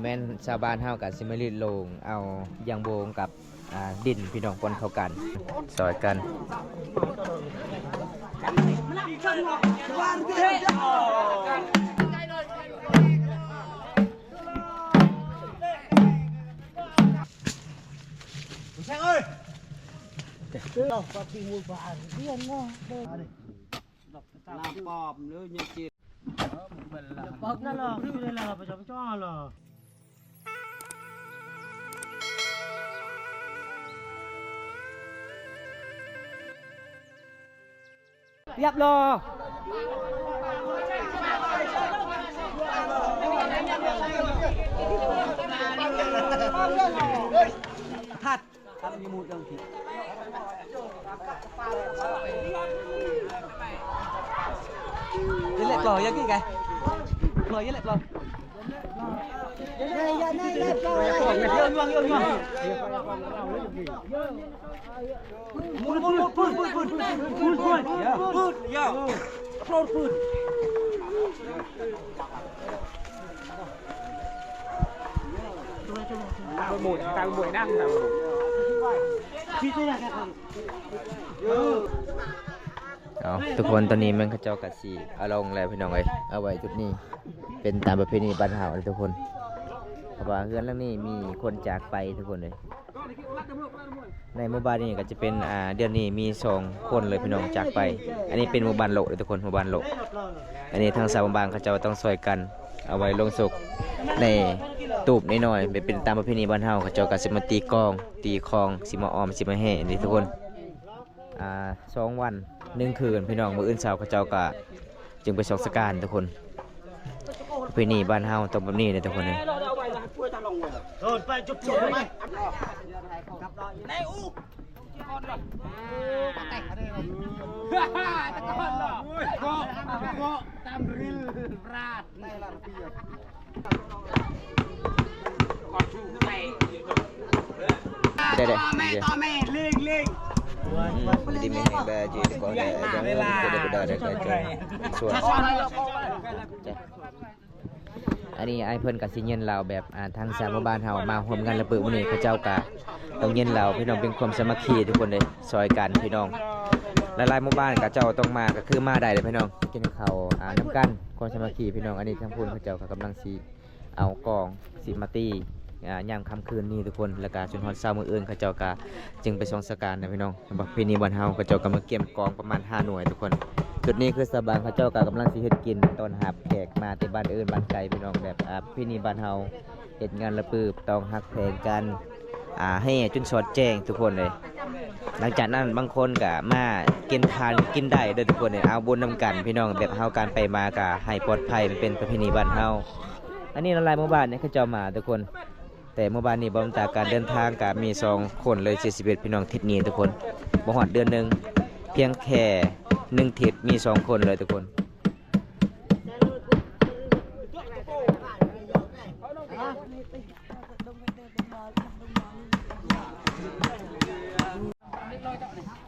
ແມ່ນຊາວບ້ານເຮົາກໍຊິມາລິດໂລງເອົາຢາງໂບງກັບ ອ່າ ດິນພີ່ນ້ອງ ປ່ອນເຂົ້າກັນ ຊ່ອຍກັນ. ເອົາ ທຸກຄົນ ຕອນນີ້ແມ່ນເຂົາເຈົ້າກະຊິເອົາລົງແລ້ວພີ່ນ້ອງເອີຍ. ເອົາໄວ້ຈຸດນີ້ເປັນຕາມປະເພນີບ້ານເຮົາເດີທຸກຄົນ ເພາະວ່າເຮືອນຫຼັງນີ້ມີຄົນຈາກໄປທຸກຄົນເອີຍ. ໃນໝູ່ບ້ານນີ້ກໍຈະເປັນ ອ່າ ດຽວນີ້ມີສອງຄົນເລີຍພີ່ນ້ອງຈາກໄປ. ອັນນີ້ເປັນໝູ່ບ້ານໂລະເດີທຸກຄົນ ໝູ່ບ້ານໂລະ. ອັນນີ້ທາງຊາວບ້ານເຂົາເຈົ້າຕ້ອງຊ່ອຍກັນເອົາໄວ້ລົງສົບໃນຕູບນ້ອຍໆ ແບບເປັນຕາມປະເພນີບ້ານເຮົາ. ເຂົາເຈົ້າກໍຊິມາຕີກອງ ຕີຄອງ ຊິມາອ້ອມ ຊິມາແຫ່ນີ້ທຸກຄົນ. ອ່າ ສອງວັນໜຶ່ງຄືນພີ່ນ້ອງ ມື້ອື່ນເຊົ້າເຂົາເຈົ້າກໍຈຶ່ງໄປສ່ອງສະການທຸກຄົນ. ປະເພນີບ້ານເຮົາຕ້ອງແບບນີ້ເດີທຸກຄົນເອີຍ. ໄດ້ໆ ຕາແມ່ ຕາແມ່ ເລງ ເລງ ອືມ ດີມີແຮງເດີ ຢູ່ກ່ອນເດີ ເດີ ເດີ ເດີ ເດີ ຊ່ວຍ ອັນນີ້ອ້າຍເພິ່ນກໍຊິຍິນລາວແບບ ອ່າ ທາງຊາວໝູ່ບ້ານເຮົາມາຮ່ວມງານລະປຶກມື້ນີ້ ເຂົາເຈົ້າກໍຕ້ອງຍິນລາວ ພີ່ນ້ອງ ເປັນຄວາມສາມັກຄີທຸກຄົນເດ້ ຊ່ອຍກັນພີ່ນ້ອງ. ຫຼາຍໆໝູ່ບ້ານເຂົາເຈົ້າຕ້ອງມາ ກໍຄືມາໄດ້ເດ້ພີ່ນ້ອງ ກິນເຂົ້າ ອ່າ ນຳກັນ ຄວາມສາມັກຄີພີ່ນ້ອງ. ອັນນີ້ທາງພຸ້ນເຂົາເຈົ້າກໍກຳລັງຊິ ເອົາກອງຊິມາຕີ ອ່າ ຍາມຄ່ຳຄືນນີ້ທຸກຄົນ ແລ້ວກະຈົນຮອດເຊົ້າມື້ອື່ນ ເຂົາເຈົ້າກະຈຶ່ງໄປສ່ອງສະການນະພີ່ນ້ອງ. ປະເພນີບ້ານເຮົາ ເຂົາເຈົ້າກຳລັງກຽມກອງປະມານຫ້າໜ່ວຍທຸກຄົນ. ຈຸດນີ້ຄືຊາວບ້ານເຂົາເຈົ້າກະກຳລັງຊິເຮັດກິນຕ້ອນຮັບແຂກມາແຕ່ບ້ານອື່ນບ້ານໄກພີ່ນ້ອງ ແບບ ອ່າ ປະເພນີບ້ານເຮົາ ເຮັດງານລະປືບຕ້ອງຮັກແພງກັນ ອ່າ ແຫ່ຈົນສອດແຈ້ງທຸກຄົນເລີຍ. ຫຼັງຈາກນັ້ນບາງຄົນກະມາກິນທານກິນໄດ້ເດີທຸກຄົນເອີຍ ເອົາບຸນນຳກັນພີ່ນ້ອງ ແບບເຮົາການໄປມາກະໃຫ້ປອດໄພ ມັນເປັນປະເພນີບ້ານເຮົາ. ອັນນີ້ຫຼາຍໆໝູ່ບ້ານນີ້ເຂົາເຈົ້າມາທຸກຄົນ ແຕ່ໝູ່ບ້ານນີ້ບໍ່ມີອັດຕາການເດີນທາງກະມີສອງຄົນເລີຍເສຍຊີວິດພີ່ນ້ອງ ທິດນີ້ທຸກຄົນ ບໍ່ຮອດເດືອນໜຶ່ງ ພຽງແຄ່ໜຶ່ງທິດມີສອງຄົນເລີຍທຸກຄົນ.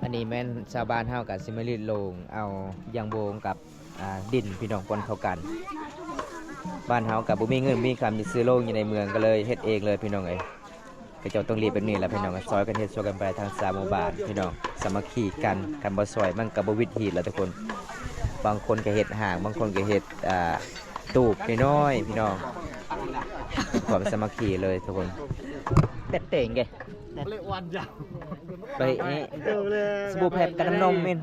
ອັນນີ້ແມ່ນຊາວບ້ານເຮົາກໍຊິມາລິດໂລງເອົາຢາງໂບງກັບ ອ່າ ດິນພີ່ນ້ອງ ປ່ອນເຂົ້າກັນ. ບ້ານເຮົາກໍບໍ່ມີເງິນມີຄຳຊິຊື້ໂລງຢູ່ໃນເມືອງ ກໍເລີຍເຮັດເອງເລີຍພີ່ນ້ອງເອີຍ. ເຂົາເຈົ້າຕ້ອງລີດແບບນີ້ແຫຼະພີ່ນ້ອງ ຊ່ອຍກັນເຮັດຊ່ວຍກັນໄປ ທາງຊາວໝູ່ບ້ານພີ່ນ້ອງ ສາມັກຄີກັນ ຄັນບໍ່ຊ່ອຍມັນກໍບໍ່ວິດຮີດແຫຼະທຸກຄົນ. ບາງຄົນກໍເຮັດຫ້າງ ບາງຄົນກໍເຮັດ ອ່າ ຕູບນ້ອຍໆພີ່ນ້ອງ ຄວາມສາມັກຄີເລີຍທຸກຄົນ. ແປດເຕັງເກ ໄປເອະ ສະບູແພັດກັບນ້ຳນົມແມ່ນ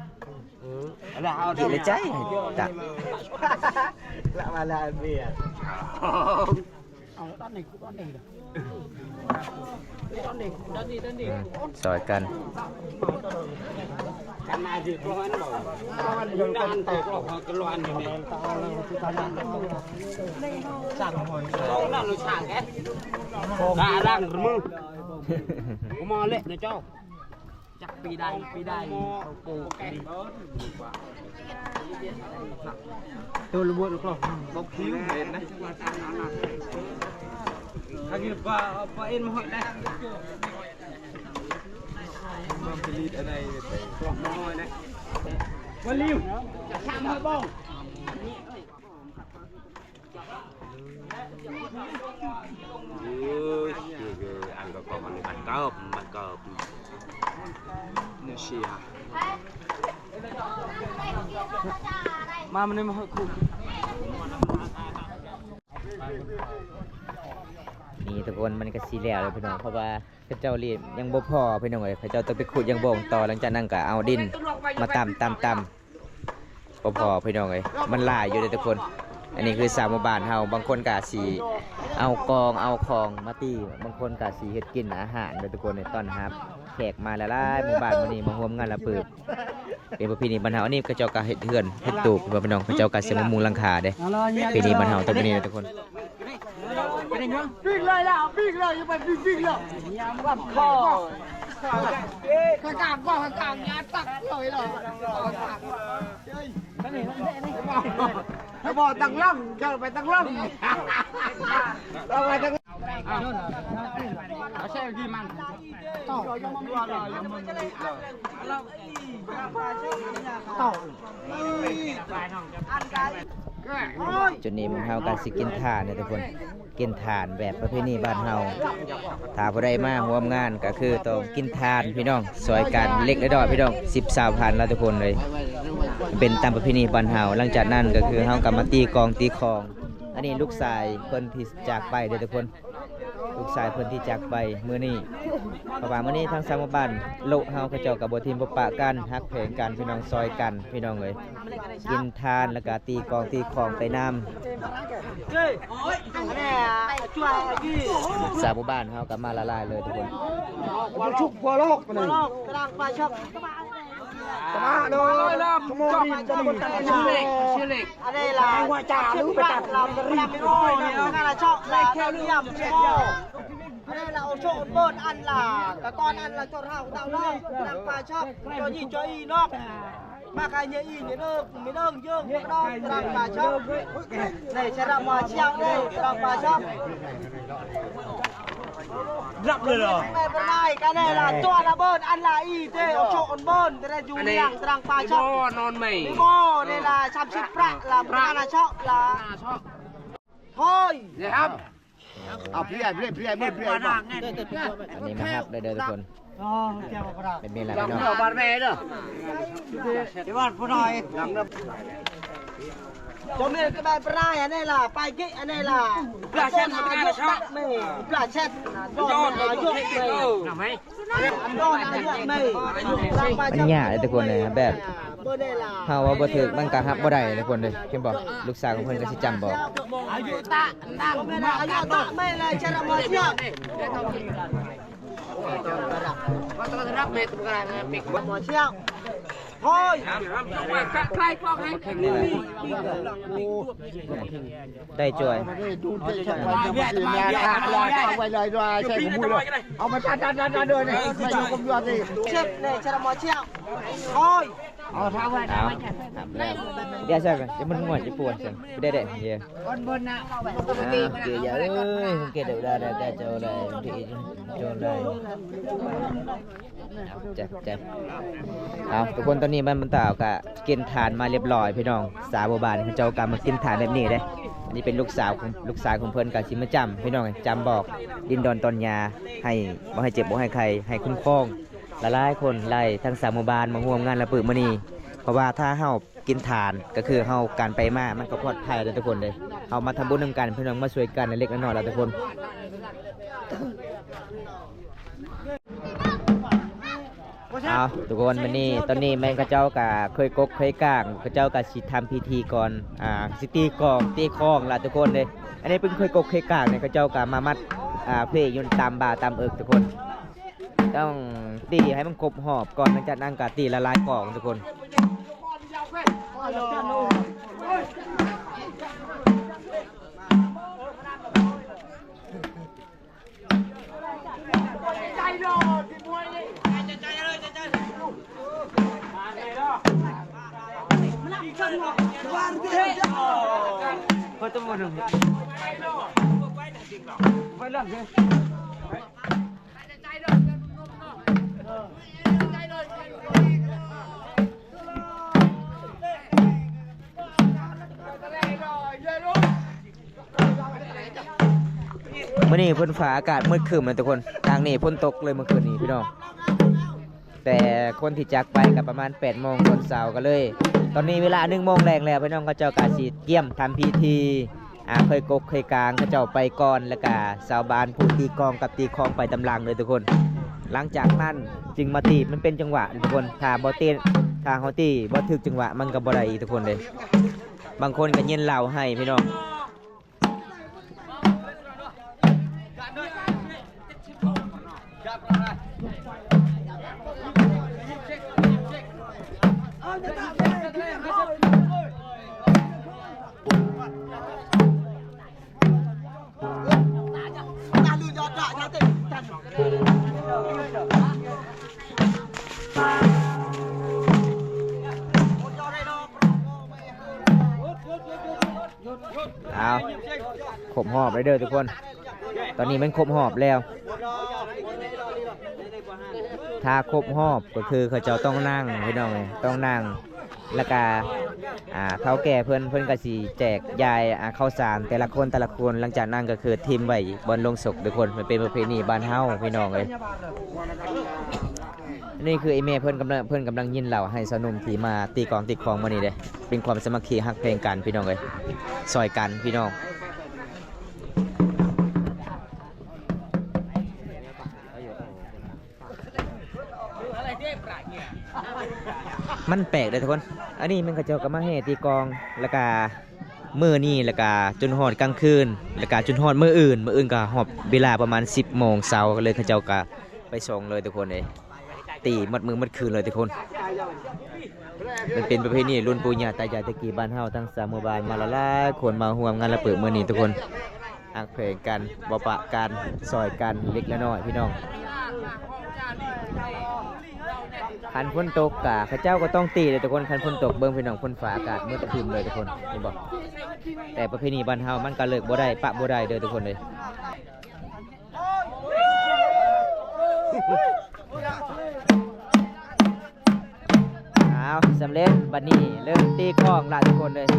ເອີ ເກລະໃຈ ຕະ ລະມາລະເມຍ ເອົາ ຕອນນີ້ ຕອນນີ້ ຕອນນີ້ ຕອນນີ້ ຕອນນີ້ ອືມ ຊ່ອຍກັນ ກັນມາຢູ່ຕົງນັ້ນບໍ່ ຢູ່ນານແຕ່ກໍຮອດກະລວນຢູ່ນີ້ ຊ່າງ ເອົານັ້ນຊ່າງແກ ກະລັງມື ບໍ່ມາເລະນະເຈົ້າ. ຈັກປີໃດ ປີໃດ ເຂົາປູກນີ້ ໂຕລະບົດກໍບໍ່ຄິວເຫັນນະ ອັນນີ້ປາ ປາເອັນມາຮອດໄດ້. ວາລິວ ສາມຮ້ອຍບາດ. ເອີຍ ເອີ ເອີ ອັນກໍ ກໍມັນ ອັນກໍ ມັນກໍ ເນເຊຍ ມາ ມັນມາ ນີ້ທຸກຄົນ ມັນກໍຊິແລ້ວແລ້ວພີ່ນ້ອງ ເພາະວ່າ ເຂົາເຈົ້າລີດຍັງບໍ່ພໍພີ່ນ້ອງເອີຍ ເຂົາເຈົ້າຕ້ອງໄປຂຸດຢາງບົງຕໍ່ ຫຼັງຈາກນັ້ນກໍເອົາດິນມາຕຳ ຕຳ ຕຳ ບໍ່ພໍພີ່ນ້ອງເອີຍ ມັນຫຼາຍຢູ່ເດ້ທຸກຄົນ. ອັນນີ້ຄືຊາວໝູ່ບ້ານເຮົາ ບາງຄົນກໍຊິເອົາກອງເອົາຂອງມາຕີ ບາງຄົນກໍຊິເຮັດກິນອາຫານເດ້ທຸກຄົນ ຕ້ອນຮັບແຂກມາຫຼາຍໆ ໝູ່ບ້ານມື້ນີ້ມາຮ່ວມງານລະປຶບ ເປັນປະເພນີບ້ານເຮົາ. ອັນນີ້ເຂົາເຈົ້າກໍເຮັດເຮືອນເຮັດຕູບ ພີ່ນ້ອງ ເຂົາເຈົ້າກໍຊິມາມຸງຫຼັງຄາເດ້ ປະເພນີບ້ານເຮົາ ແຕ່ມື້ນີ້ເດ້ທຸກຄົນ. ປີ້ງເລີຍລະ ປີ້ງເລີຍ ຢ່າໄປປີ້ງ ປີ້ງເລີຍ ຄອ ກາງ ກາງ ຍາຕັກເລີຍລະ ບໍ່ຕັກລົງ ເຈົ້າໄປຕັກລົງ ເອົາໄປຕັກ ເອົາແຊ່ກີມັນ ຈຸດນີ້ໝູ່ເຮົາກໍຊິກິນຖ່ານເດ້ທຸກຄົນ ກິນຖ່ານແບບປະເພນີບ້ານເຮົາ ຖ້າຜູ້ໃດມາຮ່ວມງານກໍຄືຕ້ອງກິນຖ່ານພີ່ນ້ອງ ຊ່ອຍກັນເລັກໆນ້ອຍໆ ພີ່ນ້ອງ ສິບ ຊາວພັນລະທຸກຄົນເລີຍ ເປັນຕາມປະເພນີບ້ານເຮົາ. ຫຼັງຈາກນັ້ນກໍຄືເຮົາກໍມາຕີກອງຕີຂອງ ອັນນີ້ລູກຊາຍເພິ່ນທີ່ຈາກໄປເດ້ທຸກຄົນ. ລູກຊາຍເພິ່ນທີ່ຈາກໄປມື້ນີ້ ເພາະວ່າມື້ນີ້ທາງຊາວໝູ່ບ້ານໂລະເຮົາ ເຂົາເຈົ້າກໍບໍ່ຖິ້ມບໍ່ປະກັນ ຮັກແພງກັນ ພີ່ນ້ອງ ຊ່ອຍກັນ ພີ່ນ້ອງເອີຍ ກິນທານ ແລ້ວກໍຕີກອງຕີຂອງໄປນຳ. ຊາວໝູ່ບ້ານເຮົາກໍມາຫຼາຍໆເລີຍທຸກຄົນ ຢູ່ຊຸກຫົວລອກ ຫົວລອກຕະລາງປາຊອກ. ຕະມາໂດ ຊົ່ວໂມງນີ້ຈະມີຄົນຕັດ ເຊເລັກ ເຊເລັກ ອັນນີ້ລະ ວ່າຈາຫຼືໄປຕັດ ລະລະເຊາະ ລະລະຢ້ຽມ ອັນນີ້ລະໂອໂຊນເບີດ ອັນລະກະກອນ ອັນລະຈົດເຮົາເຕົ້າເນາະ ນາງປາຊອບ ໂຈຢີໂຈອີເນາະ ມາກະເຍອີເຍເດີ ມີເດີງເຢີງເນາະ ນາງປາຊອບ ໃນຊະລະມາຊຽວເດ້ ນາງປາຊອບ. ລັບເລີຍເນາະ ແມ່ປະນາຍກະແນ່ລະ ຕົວລະເບີດ ອັນລະອີເຕ ໂອໂຊອອນເບີນ ແຕ່ຢູ່ຫຍັງຕະລັງປາຊອກ ນອນໃໝ່ ບໍ່ເດ້ລະ ສາມສິບປະລະ ປະລະຊອກລະ ໂອ້ຍ ເອົາເພຍ ເພຍ ເພຍ ເພຍ ອັນນີ້ມາຮັບເດີທຸກຄົນ. ອໍ ແມ່ນແລ້ວເນາະ ບ້ານແມ່ເດີ ທີ່ບ້ານຜູ້ນ້ອຍ ໂຕເມກະແບບປະລາຍ ອັນນີ້ລະ ປາຍກິ ອັນນີ້ລະ ປາເຊັດ ປາເຊັດ ໂຕເມກະແບບປະລາຍ ມັນຍາກເດ້ທຸກຄົນເອີຍ ແບບເຮົາເວົ້າບໍ່ຖືກ ມັນກະຮັບບໍ່ໄດ້ທຸກຄົນເດີ ເຫັນບໍ່? ລູກສາວຂອງເພິ່ນກະຊິຈຳບໍ່ ອາຍຸຕະ ນາງ ອາຍຸຕະ ແມ່ນແລ້ວ ຈະລະມາຊຽວ ມາຊຽວ ໂອ້ຍ ໄດ້ຈອຍ ເອົາໄປ ເຊັດແນ່ ຈະລະມາຊຽວ ໂອ້ຍ ເອົາ ເອົາ ດຽວຊະ ດຽວມັນງວດຈະປວດຊະ ໄດ້ ດຽວ ອ່າ ເກຍເອີຍ ເກຍເດີ ເດີ ເດີ ເຈົ້າເລີຍ ເຈົ້າເລີຍ ເອົາ ທຸກຄົນ ຕອນນີ້ມັນ ມັນຕາກະກິນທານມາລຽບລ້ອຍພີ່ນ້ອງ ຊາວບ້ານເຂົາເຈົ້າກະມາກິນທານແບບນີ້ເດ້ ອັນນີ້ເປັນລູກສາວຂອງ ລູກຊາຍຂອງເພິ່ນ ກະຊິມາຈຳພີ່ນ້ອງ ຈຳບອກ ດິນດອນຕອນຫຍ້າ ໃຫ້ບໍ່ໃຫ້ເຈັບບໍ່ໃຫ້ໄຂ້ ໃຫ້ຄຸ້ມຄອງ ຫຼາຍໆຄົນ ຫຼາຍ ທັງຊາວໝູ່ບ້ານມາຮ່ວມງານລະປຶບມື້ນີ້ ເພາະວ່າຖ້າເຮົາ ກິນທານ ກະຄືເຮົາການໄປມາ ມັນກະປອດໄພເດ້ທຸກຄົນເດ້ ເຮົາມາທຳບຸນນຳກັນ ພີ່ນ້ອງມາຊ່ວຍກັນເລັກໆນ້ອຍໆລະທຸກຄົນ. ເອົາ ທຸກຄົນ ມື້ນີ້ ຕອນນີ້ແມ່ນເຂົາເຈົ້າກະເຄີຍກົກເຄີຍກາງ ເຂົາເຈົ້າກະຊິທຳພິທີກ່ອນ ອ່າ ຊິຕີກອງຕີຂອງລະທຸກຄົນເດ້ ອັນນີ້ເພິ່ນເຄີຍກົກເຄີຍກາງນີ້ ເຂົາເຈົ້າກະມາມັດ ອ່າ ເພຢູ່ຕາມບ່າຕາມເອິກທຸກຄົນ. ຕ້ອງຕີໃຫ້ມັນຄົບຮອບກ່ອນ ຫຼັງຈາກນັ້ນກະຕີລະລາຍກອງທຸກຄົນ. ມື້ນີ້ເພິ່ນຟ້າອາກາດມືດຄຶ້ມເລີຍທຸກຄົນ ທາງນີ້ຝົນຕົກເລີຍມື້ຄືນນີ້ພີ່ນ້ອງ. ແຕ່ຄົນທີ່ຈັກໄປກໍປະມານແປດໂມງຕອນເຊົ້າກໍເລີຍ ຕອນນີ້ເວລາໜຶ່ງໂມງແລງແລ້ວ ພີ່ນ້ອງເຂົາເຈົ້າກໍຊິກຽມທຳພິທີ ອ່າ ເຄີຍກົກເຄີຍກາງເຂົາເຈົ້າໄປກ່ອນ ແລ້ວກະຊາວບ້ານຜູ້ຕີກອງກັບຕີຄອງໄປຕາມຫຼັງເດີທຸກຄົນ. ຫຼັງຈາກນັ້ນຈຶ່ງມາຕີບ ມັນເປັນຈັງຫວະທຸກຄົນ ຖ້າບໍ່ຕີ ຖ້າເຮົາຕີບໍ່ຖືກຈັງຫວະມັນກໍບໍ່ໄດ້ອີກທຸກຄົນເດ້. ບາງຄົນກໍຍິນເລົ່າໃຫ້ພີ່ນ້ອງ. ອ້າວ ຄົບຮອບແລ້ວເດີທຸກຄົນ ຕອນນີ້ແມ່ນຄົບຮອບແລ້ວ. ຖ້າຄົບຮອບກໍຄືເຂົາເຈົ້າຕ້ອງນັ່ງພີ່ນ້ອງເອີຍ ຕ້ອງນັ່ງ ແລ້ວກະ ອ່າ ເຖົ້າແກ່ເພິ່ນ ເພິ່ນກໍຊິແຈກຢາຍ ອ່າ ເຂົ້າສານແຕ່ລະຄົນແຕ່ລະຄົນ ຫຼັງຈາກນັ້ນກໍຄືຖິ້ມໄວ້ບ່ອນລົງສົບທຸກຄົນ ມັນເປັນປະເພນີບ້ານເຮົາພີ່ນ້ອງເອີຍ. ນີ້ຄືອີ່ແມ່ເພິ່ນກຳລັງ ເພິ່ນກຳລັງຍິນເລົ່າໃຫ້ຊາວໜຸ່ມທີ່ມາຕີກອງຕີຄອງມື້ນີ້ເດ້ ເປັນຄວາມສາມັກຄີຮັກແພງກັນພີ່ນ້ອງເອີຍ ຊ່ອຍກັນພີ່ນ້ອງ. ມັນແປກເດ້ທຸກຄົນ ອັນນີ້ແມ່ນເຂົາເຈົ້າກໍມາແຫ່ຕີກອງ ແລ້ວກະມື້ນີ້ ແລ້ວກະຈົນຮອດກາງຄືນ ແລ້ວກະຈົນຮອດມື້ອື່ນ ມື້ອື່ນກໍຮອດເວລາປະມານສິບໂມງເຊົ້າ ກໍເລີຍເຂົາເຈົ້າກໍໄປສົ່ງເລີຍທຸກຄົນເອີຍ ຕີໝົດມື້ໝົດຄືນເລີຍທຸກຄົນ. ມັນເປັນປະເພນີລຸ້ນປູ່ຍ່າຕາຍາຍແຕ່ກີ້ ບ້ານເຮົາທັງສາມໝູ່ບ້ານມາຫຼາຍໆຄົນມາຮ່ວມງານລະເປີດມື້ນີ້ທຸກຄົນ ຮັກແພງກັນ ບໍ່ປະກັນ ຊ່ອຍກັນເລັກລະນ້ອຍພີ່ນ້ອງ. ຄັນຝົນຕົກກະເຂົາເຈົ້າກໍຕ້ອງຕີເດ້ທຸກຄົນ ຄັນຝົນຕົກ ເບິ່ງພີ່ນ້ອງ ຝົນຟ້າອາກາດມືດຄຶ້ມເລີຍທຸກຄົນ ເຫັນບໍ່? ແຕ່ປະເພນີບ້ານເຮົາມັນກໍເລີກບໍ່ໄດ້ ປະບໍ່ໄດ້ເດີທຸກຄົນເອີຍ. ອ້າວ ສຳເລັດ ບັດນີ້ເລີ່ມຕີກອງລະທຸກຄົນເອີຍ.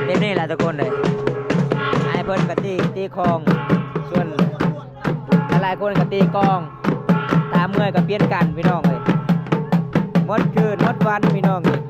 ແບບນີ້ລະທຸກຄົນເອີຍ ອ້າຍເພິ່ນກະຕີ ຕີຄອງ ສ່ວນຫຼາຍໆຄົນກະຕີກອງ ຖ້າເມື່ອຍກໍປ່ຽນກັນພີ່ນ້ອງເອີຍ ໝົດຄືນໝົດວັນພີ່ນ້ອງເອີຍ.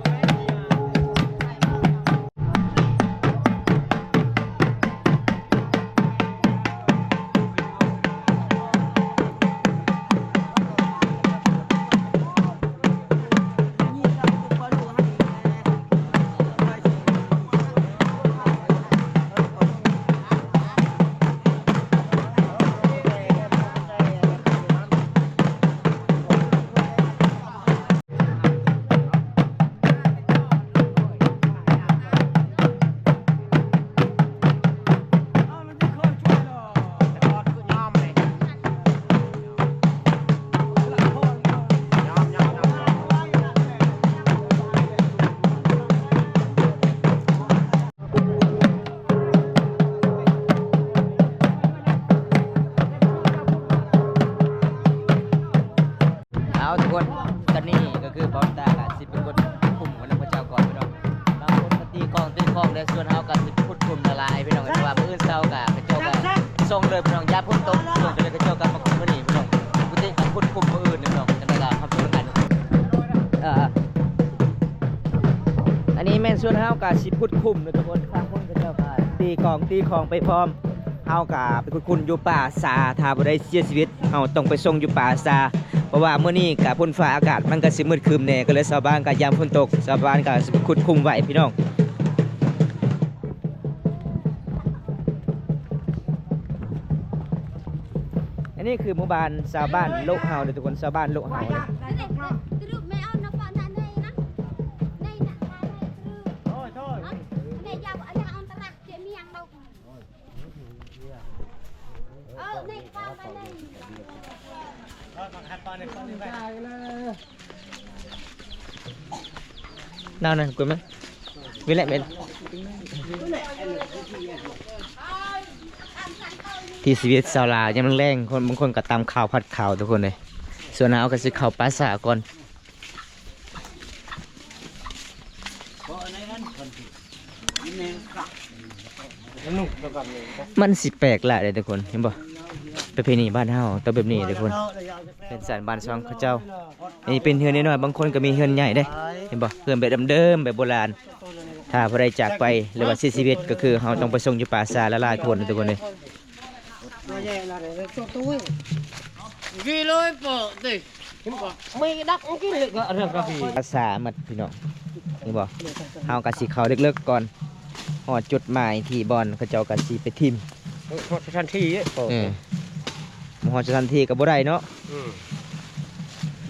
ແ ພ້ອມແລ້ວ ສ່ວນເຮົາກໍຊິຂຸດຂຸມລະລາຍພີ່ນ້ອງ ເພາະວ່າມື້ອື່ນເຊົ້າກໍເຂົາເຈົ້າກໍສົ່ງເລີຍພີ່ນ້ອງ ຢ້ານຝົນຕົກ ເພິ່ນກໍເລີຍ ເຂົາເຈົ້າກໍມາຂຸດມື້ນີ້ພີ່ນ້ອງ ຜູ້ຕິດກໍຂຸດຂຸມມື້ອື່ນພີ່ນ້ອງ ຈັ່ງໃດກໍຮັບຊົມກັນ. ເອີ ອັນນີ້ແມ່ນສ່ວນເຮົາກໍຊິຂຸດຂຸມເດີທຸກຄົນ ທາງຄົນເຂົາເຈົ້າກໍຕີກອງຕີຂອງໄປພ້ອມ ເຮົາກໍໄປຂຸດຂຸມຢູ່ປ່າຊາ ຖ້າຜູ້ໃດເສຍຊີວິດ ເຮົາຕ້ອງໄປສົ່ງຢູ່ປ່າຊາ ເພາະວ່າມື້ນີ້ກະຝົນຟ້າອາກາດມັນກະຊິມືດຄຶ້ມແດ່ ກະເລີຍຊາວບ້ານກະຢ້ານຝົນຕົກ ຊາວບ້ານກະຊິຂຸດຂຸມໄວ້ພີ່ນ້ອງ. ອັນນີ້ຄືໝູ່ບ້ານຊາວບ້ານໂລະເຮົາເດີທຸກຄົນ ຊາວບ້ານໂລະເຮົາເດີ. ເອົາໃນຄວາມໄປເລີຍ ເອົາມາຂັດຕອນນີ້ ຕອນນີ້ໄປ ນາວນັ້ນກົວມາ ເວລະເວລະ ທີ່ຊີວິດຊາວລາວຍາມແລງໆ ຄົນບາງຄົນກໍຕຳເຂົ້າ ຜັດເຂົ້າທຸກຄົນເລີຍ ສ່ວນເຮົາກໍຊິເຂົ້າປ່າຊ້າກ່ອນ. ມັນຊິແປກຫຼາຍເດ້ທຸກຄົນ ເຫັນບໍ່ ປະເພນີບ້ານເຮົາຕ້ອງແບບນີ້ທຸກຄົນ ເຮືອນຊານບ້ານຊ່ອງເຂົາເຈົ້າ ອັນນີ້ເປັນເຮືອນນ້ອຍໆ ບາງຄົນກໍມີເຮືອນໃຫຍ່ເດ້ ເຫັນບໍ່ ເຮືອນແບບເດີມໆ ແບບໂບລານ ຖ້າຜູ້ໃດຈາກໄປ ຫຼືວ່າເສຍຊີວິດ ກໍຄືເຮົາຕ້ອງໄປສົ່ງຢູ່ປ່າຊ້າຫຼາຍໆຄົນທຸກຄົນເລີຍ. ພາສາໝົດພີ່ນ້ອງ ເຫັນບໍ່ ເຮົາກໍຊິເຂົ້າເລິກໆກ່ອນ ຮອດຈຸດໝາຍທີ່ບ່ອນເຂົາເຈົ້າກໍຊິໄປຖິ້ມ ຮອດສະຖານທີ່ ເອີ ມາຮອດສະຖານທີ່ກໍບໍ່ໄດ້ເນາະ ອືມ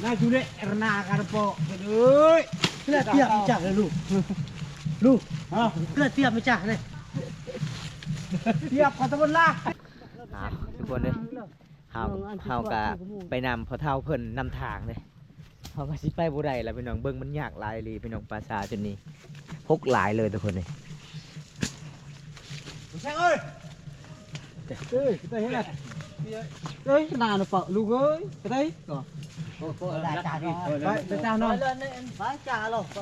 ນາຈຸເລ ອະຣະນາການະເປາະ ເອີຍ ເພື່ອຕຽມຈັກເລີຍລູກ ລູກ ຮະ ເພື່ອຕຽມຈັກເລີຍ ຕຽມຂໍຕະບົນລາ ອ່າ ທຸກຄົນເດີ ເຮົາ ເຮົາກະໄປນຳພໍ່ເຖົ້າເພິ່ນນຳທາງເດ້ ເຮົາກະຊິໄປບໍ່ໄດ້ລະພີ່ນ້ອງ ເບິ່ງມັນຍາກຫຼາຍອີ່ຫຼີພີ່ນ້ອງ ປ່າຊ້າຈຸດນີ້ ຮົກຫຼາຍເລີຍທຸກຄົນເອີຍ ແຊງເອີຍ ເອີຍ ໄປເຮັດຫຍັງ ເອີຍ ນານະເປາະ ລູກເອີຍ ໄປໄດ້ກໍ ໄປ ໄປຈ້ານອນ ໄປຈ້າລະ ລູ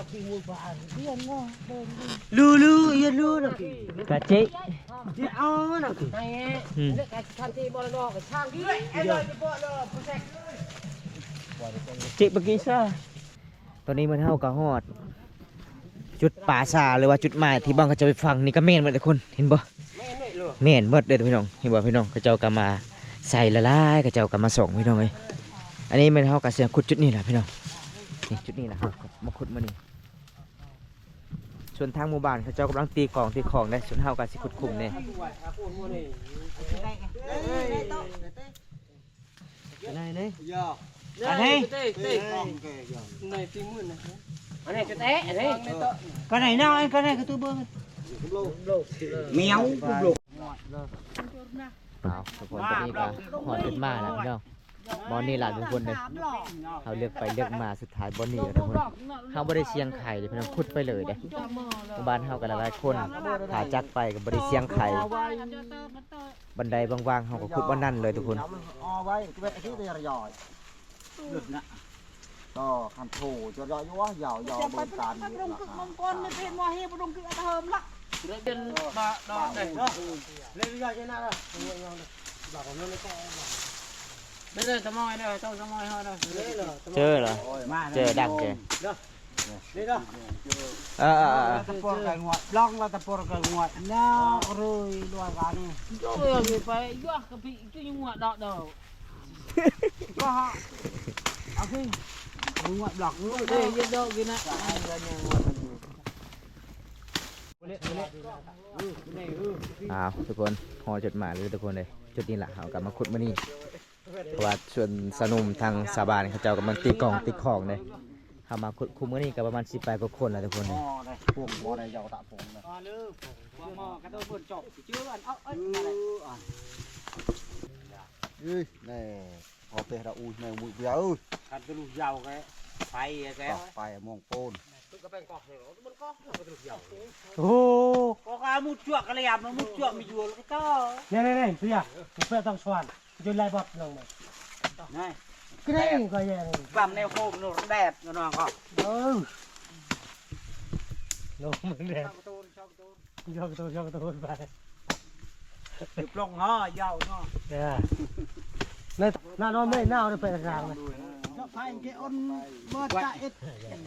ລູ ເອີຍ ລູນະ ກະຈິ ຈິເອົານະ ອືມ ຈິປະກິຊາ ຕອນນີ້ເຮົາກໍຮອດຈຸດປ່າຊ້າ ຫຼືວ່າຈຸດໝາຍທີ່ບ່ອນເຂົາເຈົ້າໄປຝັງ ນີ້ກໍແມ່ນໝົດທຸກຄົນ ເຫັນບໍ່ ແມ່ນໝົດເດີພີ່ນ້ອງ ເຫັນບໍ່ພີ່ນ້ອງ ເຂົາເຈົ້າກໍມາໃສ່ຫຼາຍໆ ເຂົາເຈົ້າກໍມາສ່ອງພີ່ນ້ອງເອີຍ ອັນນີ້ແມ່ນເຮົາກໍຊິຂຸດຈຸດນີ້ລະພີ່ນ້ອງ ນີ້ຈຸດນີ້ລະ ເຮົາມາຂຸດມື້ນີ້ ສ່ວນທາງໝູ່ບ້ານເຂົາເຈົ້າກຳລັງຕີກອງຕີຂອງເດ້ ສ່ວນເຮົາກໍຊິຂຸດຂຸມນີ້ ເອົາ ທຸກຄົນ ຕອນນີ້ກໍຮອດຈຸດໝາຍແລ້ວພີ່ນ້ອງ ບ່ອນນີ້ລະທຸກຄົນເດີ ເຮົາເລືອກໄປເລືອກມາ ສຸດທ້າຍບ່ອນນີ້ລະທຸກຄົນ ເຮົາບໍ່ໄດ້ສ່ຽງໄຂ່ເດ້ພີ່ນ້ອງ ຂຸດໄປເລີຍເດ້ ໝູ່ບ້ານເຮົາກໍຫຼາຍໆຄົນ ຖ້າຈັກໄປກໍບໍ່ໄດ້ສ່ຽງໄຂ່ ບ່ອນໃດວ່າງໆ ເຮົາກໍຂຸດບ່ອນນັ້ນເລີຍທຸກຄົນ ກໍຄັນໂທຈະຢອກຢູ່ວ່າຢາວໆ ເບິ່ງການ ເຈີລະ ເຈີດັກເຈີ ເອີໆໆໆ ຕະປົນກະງວດ ບລັອກລະຕະປົນກະງວດ ນາວເລີຍລວຍການນີ້ ໂອ້ຍ ໄປຢວກກະພິຈຸຍງວດດອກດອກ ກໍເອົາຄືງວດບລັອກ ເອີ ເຮັດດອກກິນນະ ອ້າວ ທຸກຄົນ ຮອດຈຸດໝາຍແລ້ວທຸກຄົນເອີຍ ຈຸດນີ້ລະ ເຮົາກໍມາຂຸດມື້ນີ້ ເພາະວ່າສ່ວນຊາວໜຸ່ມທາງຊາວບ້ານເຂົາເຈົ້າກຳລັງຕີກອງຕີຂອງເດ້ ເຮົາມາຂຸດຄູ່ມື້ນີ້ກໍປະມານສິບປາຍກວ່າຄົນແລ້ວທຸກຄົນເອີຍ ເອີຍ ແນ່ ພໍເປດລະອູ້ແມ່ໝູເບຍເອີຍ ຄັນຕະລຸຍາວກະໄປແກ ໄປມອງໂປນ ໂອ້ ກໍກະມຸດຈວກກະລະຍາມ ມຸດຈວກມີຢູ່ລະກະຕໍ່ ແນ່ໆໆ ເສຍ ເສຍຕ້ອງສວນ ຢູ່ໄລບອດລົງມາ ນາຍ ກະໄດ້ກໍຍັງ ບຳແນວໂຄມໂນແດດນ້ອງກໍ ເອີ ລົງແດດ ຊ່ອງກະຕູນ ຊ່ອງກະຕູນ ຍອກໂຕ ຍອກໂຕໄປ ຢູ່ປະລົງເນາະ ຢາວເນາະ ເອີ ໃນ ໜ້ານອນໄມ້ໜາວໄປທາງນະ ເຈາະໄຟເກອົນເບີດຈະເອັດ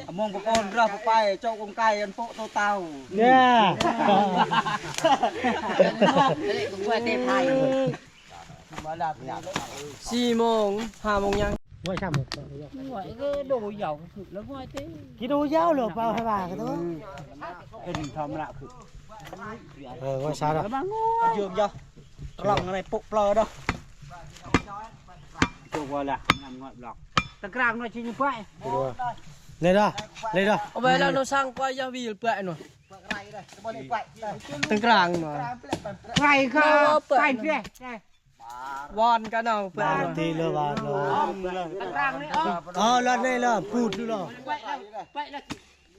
ອາມອງປະກອນເຣາໄປ ເຈາະກົງໄກອັນໂປະໂຕເຕົາ ເອີ ສີ່ໂມງ ຫ້າໂມງຍັງ ງວຍຊ້ຳ ງວຍກໍໂດຍາວຄືລະງວຍເຕ ກິໂລຍາວເລີຍ ປາໃຫ້ວ່າກັນໂຕ ເປັນທຳມະດາຄື ເອີ ງວຍຊ້າເນາະ ເຢີມຢາວ ຕະຫຼອງອະໄລປຸເປີເດີ ໂຈກວ່າລະ ນຳງວຍບລັອກ ຕະກາງໜ້ອຍຊິຢູ່ໄປ ເລີຍເດີ ເລີຍເດີ ເອົາໄວ້ແລ້ວໜູສັ່ງກວ່າຢ່າວີເປືອຍໜູ ຕະກາງໜ້ອຍ ໄກກໍໄກເດ ວອນກັນເອົາເພື່ອນ ດີເລີຍວ່າເລີຍ ເອີ ລັດເລີຍ ພູດເລີຍ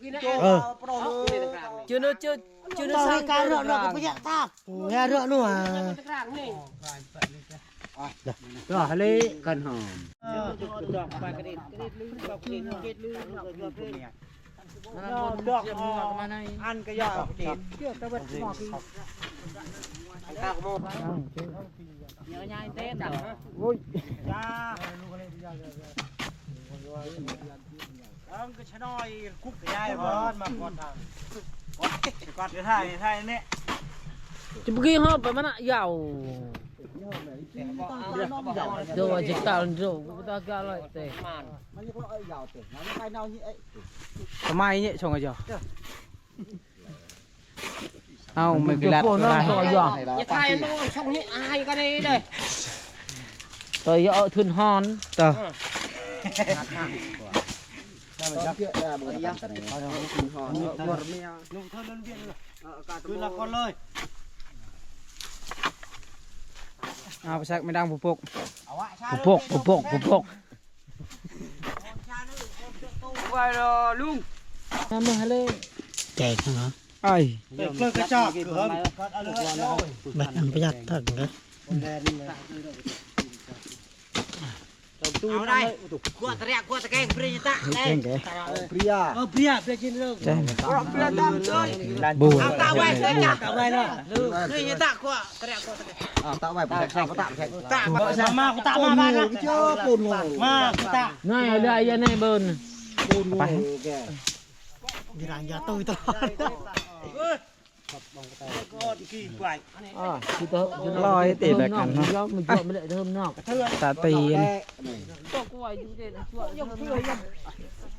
ເອີ ຈື່ນະ ຈື່ ຈື່ນະ ການເນາະ ກະປະຢັດຕາກ ແຮ່ເນາະ ເນາະ ເນາະ ເລີຍກັນຫອມ ດອກປາກະດິດ ກະດິດ ດອກກະດິດ ກະດິດລື ດອກກະດິດລື ດອກກະດິດລື ດອກ ອັນກະຢາກະດິດ ເຈົ້າຕະເວັດໝໍກ ອັນກາກະໂມ ຍາຍເຕັ້ນ ໂອ້ຍ ຈ້າ ເອີ ກະຊະນ້ອຍ ຄຸກກະຍາຍ ມາກ່ອນທາງ ກ່ອນ ກ່ອນ ຖ່າຍ ຖ່າຍແນ່ ຈະບໍ່ກີ້ຮອບໄປມັນນະ ຢາວ ໂດວ່າຈະການໂດ ກະຕາກາລອຍເຕ ມັນຍັງເລີຍຢາວເຕ ມັນໄປເນົານີ້ ເອີຍ ທຳໄມນີ້ ຊົງກະຈອກ ເອົາ ໄມເຄຣໂຟນ ເອົາ ຢ່າຖ່າຍນ້ອງຊ່ອງນີ້ ອາຍກໍໄດ້ເດີ ໂຕເຍາະທຶນຮອນ ໂຕ ຄືລະຄົນເລີຍ ເອົາໄປສັກແມ່ນດັງຜູ້ປົກ ຜູ້ປົກ ຜູ້ປົກ ຜູ້ປົກ ໄວ້ລະລຸງ ມາເບິ່ງຫັ້ນເລີຍ ແຈກເນາະ ອ້າຍ ເກີດກະຈອກ ເກີດ ບັດອັນປະຢັດທັກເດີ ເອົາໄດ້ ກົວຕະແລກ ກົວຕະແກງ ເບຣຍະຕະ ເບຣຍະ ເອີ ເບຣຍະ ເບຣຍະຈິນເລີຍ ເບຣຍະຕະ ເລີຍ ເອົາຕາໄວ້ເລີຍ ຕາໄວ້ເລີຍ ເບຣຍະຕະ ກົວ ຕະແລກ ກົວຕະແລກ ເອົາຕາໄວ້ ຕາ ຕາ ຕາ ມາ ຕາ ມາ ມາ ມາ ມາ ຕາ ນາຍເລືອຍາໃນເບິ່ນ ໄປ ມີລາງຢາຕຸ້ຍຕອນ ອ່າ ຊິເຕີມ ລອຍເຕະແບກກັນເນາະ ມັນຢອກ ມັນຢອກໄປເລີຍເດີມນອກ ຕາຕີນ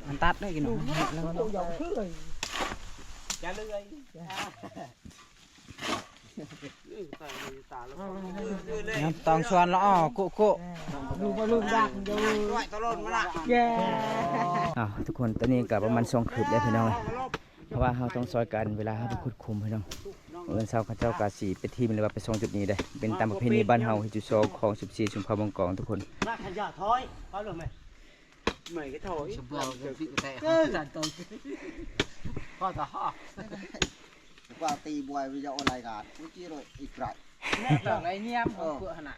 ມັນຕັດໄດ້ກິນເນາະ ຢ່າເລື່ອຍ ຕອງຊວນລະ ອໍ ໂກະ ໂກະ ລູກ ລູກດັກ ແຍ່ ອ້າວ ທຸກຄົນ ຕອນນີ້ກະປະມານສອງຄືບແລ້ວພີ່ນ້ອງ ເພາະວ່າເຮົາຕ້ອງຊ່ອຍກັນ ເວລາເຮົາໄປຂຸດຂຸມພີ່ນ້ອງ ເອີ ເຊົ້າເຂົາເຈົ້າກະຊິໄປຖິ້ມ ຫຼືວ່າໄປສົ່ງຈຸດນີ້ເດ້ ເປັນຕາມປະເພນີບ້ານເຮົາ ເຮັດຢູ່ຊອກຂອງສິບສີ່ ຊຸມເຜົ່າມັງກອນທຸກຄົນ ມາຂະຢາຖອຍ ເອົາລົງແມ່ ໄໝກະຖອຍ ສະເບືອງຊິກະແຕະ ເອີ ກວ່າຕີບວຍວິດີໂອລາຍການ ກູຈີໂຣອີກໄກ ແນວຕອກໄດ້ຍາມເພື່ອຫັ້ນນະ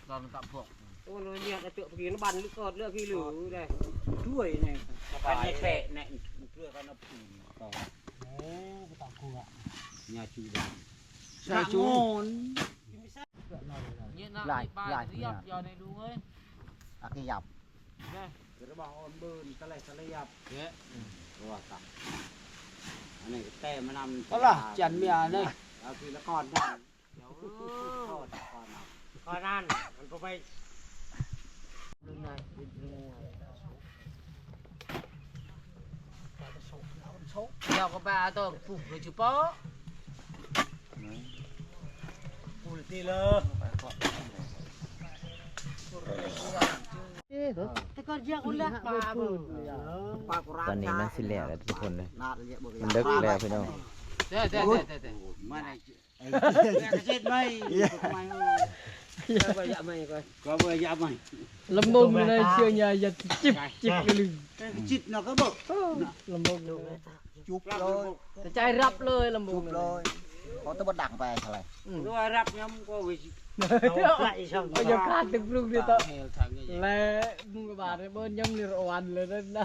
ຕາມຕະພວກ ໂອ້ຍ ເນຍ ກະເຈາະປະກິນບັນ ຫຼືກອດເລືອກທີ່ຫຼືໄດ້ ຊ່ວຍແນ່ ສະບາຍແທ້ແນ່ ເພື່ອກັນເອົາ ໂອ້ ຕາກົວ ຍາຈູດາ ສາຈູນ ຫຼາຍ ຫຼາຍ ລຽບ ຢາວໃນລຸງເອີຍ ອາກະຍັບ ກະບອກອອນເບິ່ນຕະໄລຕະລຽບ ເອີ ວ່າຕາ ອັນນີ້ແຕ່ມານຳ ເອົາລະ ຈັນເມຍເລີຍ ເອົາທີລະກ້ອນ ກ່ອນນັ້ນ ມັນບໍ່ໄປ ເຈົ້າກໍໄປເອົາຕົວປຸກເລີຍຈຸເປາະ ປູຕິເລີ ແຕ່ກ່ອນຢາກຄົນແລກປາເບິ່ງ ຕອນນີ້ມັນຊິແລ້ວແລ້ວທຸກຄົນເລີຍ ມັນເດິກແລ້ວພີ່ນ້ອງ ເດີ ເດີ ເດີ ມາໄດ້ ເອີ ກະເຈັດໄມ້ ໄມ້ ເອີ ກະເຈັດໄມ້ ກະເບີຍະໄມ້ກ່ອນ ກະເບີຍະໄມ້ ລຳບົງຢູ່ໃນເຊື່ອຍາ ຢາກຈິບຈິບກະລຶງ ເອີ ກະຈິບເນາະກະເບີ ລຳບົງຢູ່ ຈຸບເລີຍ ກະຈາຍຮັບເລີຍ ລຳບົງ ຈຸບເລີຍ ເຂົາຕະບໍ່ດັງໄປເທົ່າໃດ ອືມ ວ່າຮັບຍາມກໍເວີຍ ເອົາໄປຊ່ອງ ເອົາຢາກຂາດຕຶກລຸງນີ້ເຕາະ ແລະ ມຸງກະບາດເບິ່ນຍາມນີ້ລະວັນເລີຍນະ.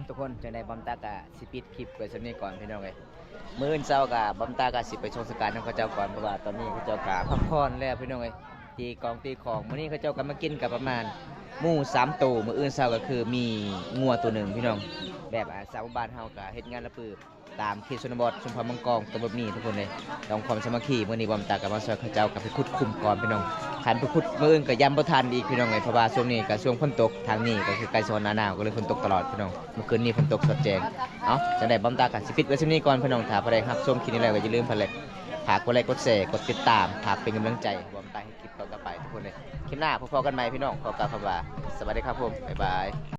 ຈັ່ງໃດບ່າວຕາກະຊິປິດຄລິບໄວ້ສ່ຳນີ້ກ່ອນພີ່ນ້ອງເອີຍ. ມື້ອື່ນເຊົ້າກະບ່າວຕາກະຊິໄປສົ່ງສະການນຳເຂົາເຈົ້າກ່ອນ ເພາະວ່າຕອນນີ້ເຂົາເຈົ້າກະພັກຜ່ອນແລ້ວພີ່ນ້ອງເອີຍ ຕີກອງຕີຂອງ. ມື້ນີ້ເຂົາເຈົ້າກະມາກິນກະປະມານໝູສາມໂຕ ມື້ອື່ນເຊົ້າກະຄືມີງົວໂຕໜຶ່ງພີ່ນ້ອງ. ແບບ ອາ ຊາວບ້ານເຮົາກະເຮັດງານລະປື ຕາມເຂດຊົນນະບົດ ຊົນເຜົ່າມັງກອງ ໂຕແບບນີ້ທຸກຄົນເດ້. ຕ້ອງຄວາມສາມັກຄີ. ມື້ນີ້ບ່າວຕາກະມາຊ່ວຍເຂົາເຈົ້າ ກະໄປຂຸດຂຸມກ່ອນພີ່ນ້ອງ. ຄັນໄປຂຸດມື້ອື່ນກະຢ້ານບໍ່ທັນອີກພີ່ນ້ອງເອີຍ ເພາະວ່າຊ່ວງນີ້ກະຊ່ວງຝົນຕົກ ທາງນີ້ກະຄືໃກ້ຊິຮອດໜ້າໜາວ ກະເລີຍຝົນຕົກຕະຫຼອດພີ່ນ້ອງ. ມື້ຄືນນີ້ຝົນຕົກສອດແຈ້ງ. ເອົາ ຈັ່ງໃດບ່າວຕາກະຊິປິດໄວ້ສ່ຳນີ້ກ່ອນພີ່ນ້ອງ. ຖ້າຜູ້ໃດຮັບຊົມຄລິບນີ້ແລ້ວກະຢ່າລືມ ຝາກແລກ ຝາກກົດໄລກ໌ ກົດແຊ ກົດຕິດຕາມ ຝາກເປັນກຳລັງໃຈ ບ່າວຕາເຮັດຄລິບຕໍ່ໆໄປທຸກຄົນເດ້. ຄລິບໜ້າພົບກັນໃໝ່ພີ່ນ້ອງ. ຂໍກ່າວຄຳວ່າ ສະບາຍດີຄັບຜົມ ບາຍບາຍ.